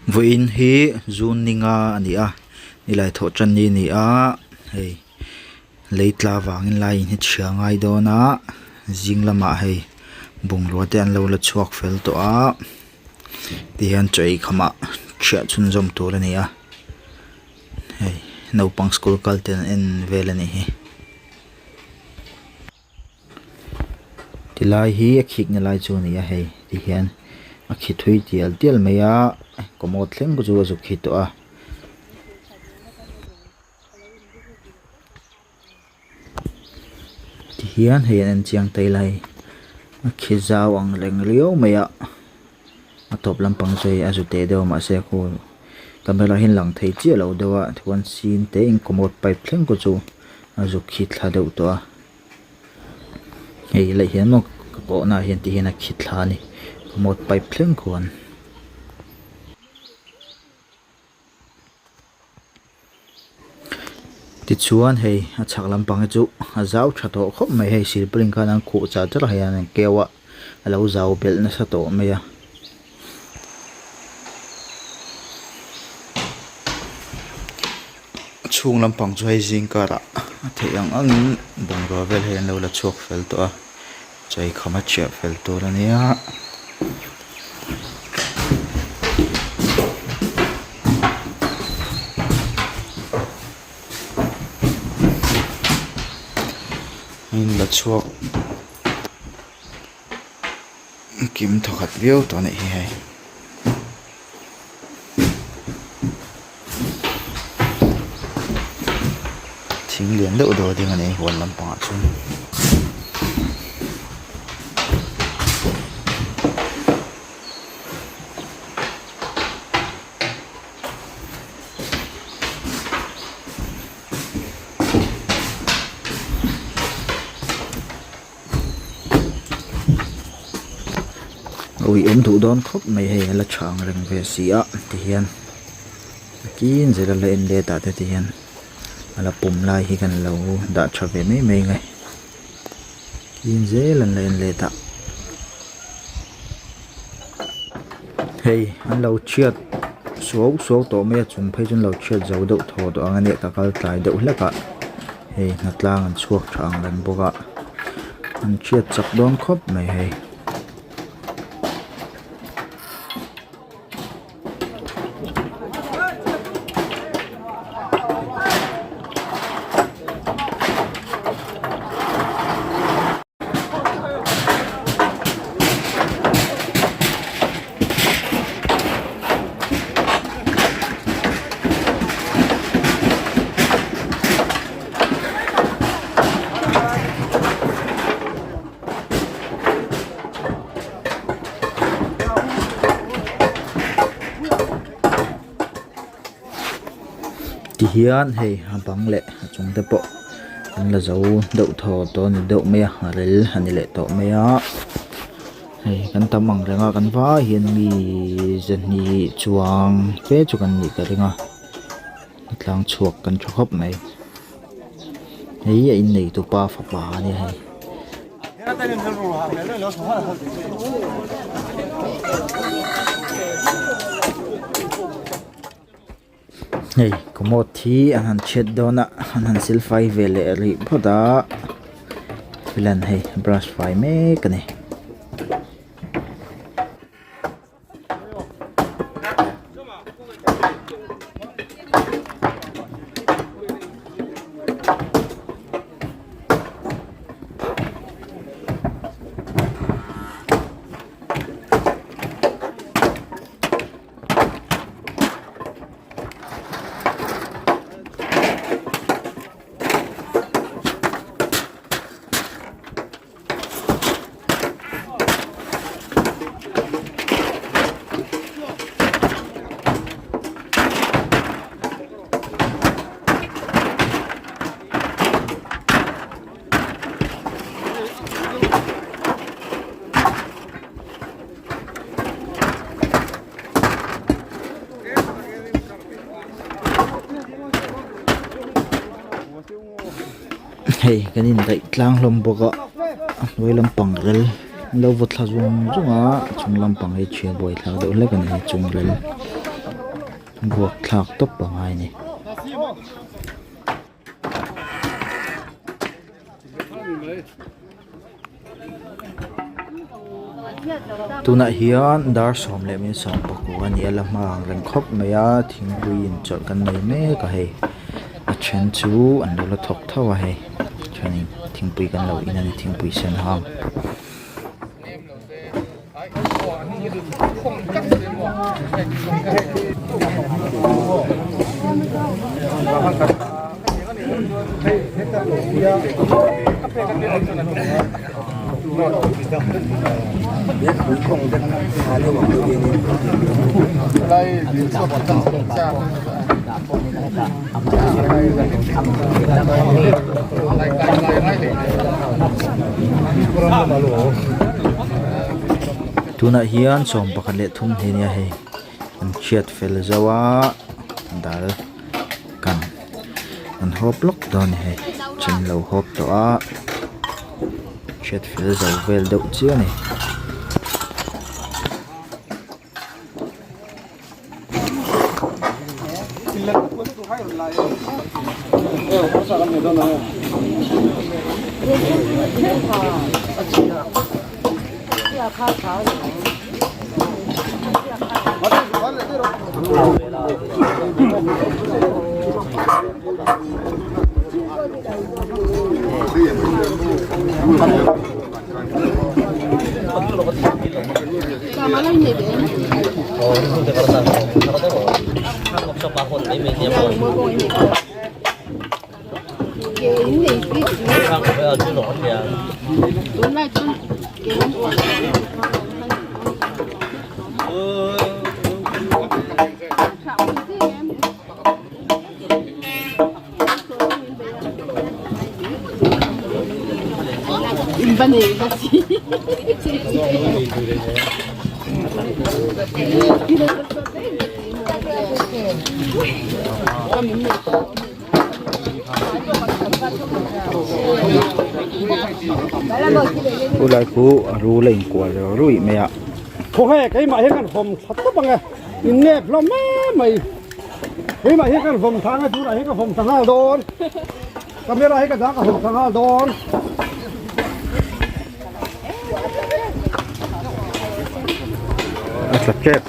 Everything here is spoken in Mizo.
Vawiin hi June ni nga a ni a nilai thawh tan ni a ni a hei lei tla vangin lai in hi chhia ngai dawn a zing lamah hei bungrua te an lo la chhuak fel tawh a tihian chaw ei khamah chhiah chhunzawm tur a ni a hei naupang school kal te an en vel a nih hi. Tilai hi a khik na lai chu a ni a hei ti hian a khi thui tial tial mai a commode thleng pawh chu a zuk khi tawh a. Ti hian hei an en chiang ta ila hei a khi zau ang reng riau mai a a tawp lampang chu hei a zu teh deuh a mahse khu camera hian lang thei chiah lo deuh a tichuan sin te in commode pipe thleng pawh chu a zuk khi thla deuh tawh a. Hei leh hian maw ka kawhna ah hian ti hian a khi thla a ni commode pipe thleng khuan. Tichuan hei a chhak lampang hi chu a zau tha tawh khawp mai hei silpaulin khan an khuh char char a hei an keu a a lo zau belh nasa tawh mai a. A chhung lampang chu hei zing karah a theih ang angin bungrua vel hei an lo la chhuak fel tawh a chei kham a chhiah fel tur a nia. In la chhuak kim thawkhat viau tawh a nih hi hei. Thing lian deuh deuh a ding a ni huan lampangah chuan. Ui awm duh dawn khawp mai hei a la tha ang reng ve si a tihian kin zel a la en let ah te tihian a la pawm lai hi kan lo dah tha ve mai mai ang e kin zel an la en let a hei an lo chhiat suau suau tawh mai a chung phei chu an lo chhiat zo deuh thaw tawh ang a nia ka kal tlai deuh hlek a hei hnatlang an chhuak tha ang reng bawk a an chhiat chak dawn khawp mai hei. Tihian hei a bang leh a chung te pawh an la zo deuh thaw tawh a ni deuh mai a a rel a ni leh tawh mai a hei kan tam ang reng a kan vai hian mi zahnih chuang fe chu kan nih ka ring a tlang chhuak kan tha khawp mai. Hei a innei tupa fapa a nia hei. Hei commode hi an han chhiat dawn a an han silfai ve leh rih phawt a filan hei brush fai mek a ni. Hei kan indaih tlang hlawm bawk a a hnuai lampang rel an lo vaw thla zung zung a a chung lampang hi chhia buai thlak deuh hlek a ni chung rel. Vuak thlak tawp a ngai a ni. Tunah hian dar sawm leh min sawm pakua a ni a la hma ang reng khawp mai a thingpui in chawlh kan nei mek a hei a then chu an lo la thawk tho a hei chuanin thingpui kan lo in a ni thingpui sen hang. Tunah hian sawm pakhat leh thum hi ania hei an chhiat fel zo a dal kan an hawp lawk dawn a ni hei then lo hawp tawh a chhiat fel zo vel deuh chiah a ni. Khulai khu a rul a inkual ruih mai a. Khaw keimah hian kan vawm tha tawp ang e, innep hlawm em mai. Keimah hian kan vawm tha ang e, tunah hian ka vawm tha nghal dawn. Camera hi ka dah ka vawm tha nghal dawn. A tla tep.